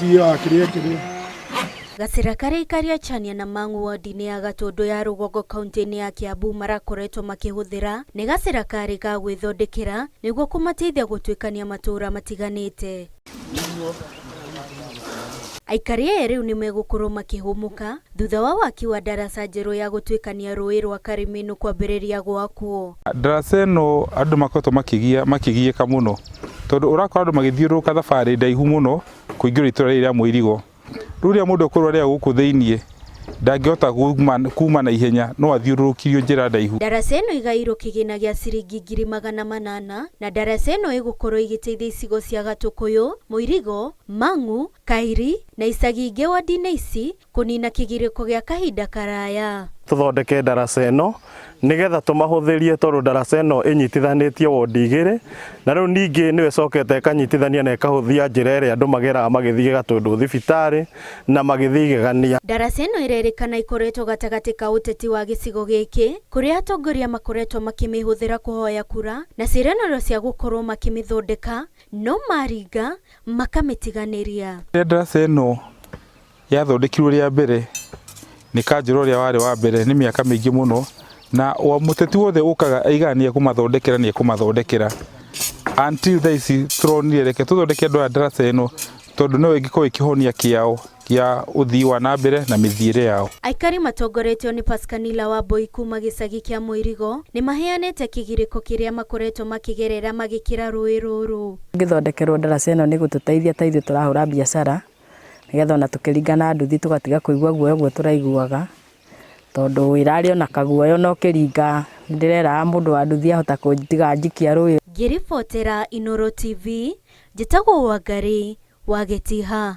MCA wa kĩrĩa kĩrĩa. Gacĩra karĩa aikari a Chania na Mang'u ward-inĩ ya Gatũndũ ya Rũgongo kauntĩ-inĩ ya Kiambu marakoretwo makĩhũthĩra nĩ gacĩra karĩ ga gwĩthondekera nĩguo kũmateithia gũtuĩkania matũũra matiganĩte. Aikari aya rĩu nĩ megũkorwo makĩhũmũka thutha wa waki wa ndaraca njerũ ya gũtuĩkania rũĩ rwa Karimĩnũ kwambĩrĩria gwakwo. Ndaraca ĩno andũ makoretwo makĩgia makĩgiĩka mũno tondũ ũrakora andũ magĩthiũrũrũka thabarĩ ndaihu mũno kũingĩra itũra rĩrĩ rĩa Mũirigo. Rĩu rĩrĩa mũndũ ekũrwarĩra gũkũ thĩiniĩ ndangĩhota kuma na ihenya no athiũrũrũkirio njĩra ndaihu. Ndaraca ĩno ĩgaĩirwo kĩgĩna gĩa ciringi 800,000 na ndaraca ĩno ĩgũkorwo ĩgĩteithia icigo cia Gatũkũyũ, Mũirigo, Mang'u, Kairi na icagi ingĩ ward-inĩ ici kũnina kĩgirĩko gĩa kahinda karaya. Tũthondeke ndaraca ĩno nĩgetha tũmahũthĩrie tondũ ndaraca ĩno ĩnyitithanĩtie wondi igĩrĩ na rĩu ningĩ nĩyo ĩcokete ĩkanyitithania na ĩkahũthia njĩra ĩrĩa andũ mageraga magĩthiĩ Gatũndũ thibitarĩ na magĩthiĩ Igegania. Ndaraca ĩno ĩrerĩkana ĩkoretwo gatagatĩ ka ũteti wa gĩcigo gĩkĩ kũrĩa atongoria makoretwo makĩmĩhũthĩra kũhoya kura na ciĩranĩro cia gũkorwo makĩmĩthondeka no maringa makamĩtiganĩria. Rĩrĩa ndaraca ĩno yathondekirwo rĩa mbere nĩ kanjũra ũrĩa warĩ wa mbere nĩ mĩaka mĩingĩ mũno na o mũteti wothe ũkaga aigaga nĩ ekũmathondekera nĩ ekũmathondekera until thaa ici tũronire reke tũthondeke andũ aya ndaraca ĩno tondũ no ĩngĩkorwo ĩkĩhonia kĩao kĩa ũthii wa na mbere na mĩthiĩre yao. Aikari matongoretio nĩ Pascanila Wambui kuma gĩcagi kĩa Mũirigo nĩ maheanĩte kĩgirĩko kĩrĩa makoretwo makĩgerera magĩkĩra rũĩ rũrũ. Tũngĩthondekerwo ndaraca ĩno nĩ ĩgũtũteithia ta ithuĩ tũrahũra biacara nĩgetha ona tũkĩringa na nduthi tũgatiga kũigua guoya ũguo tũraiguaga, tondũ ĩrarĩ ona kaguoya ona ũkĩringa, nĩ ndĩreraga mũndũ wa nduthi ahota kũndiga anjikia rũĩ. Ngĩribotera Inooro TV, njĩtagwo Wangarĩ wa Gĩtiha.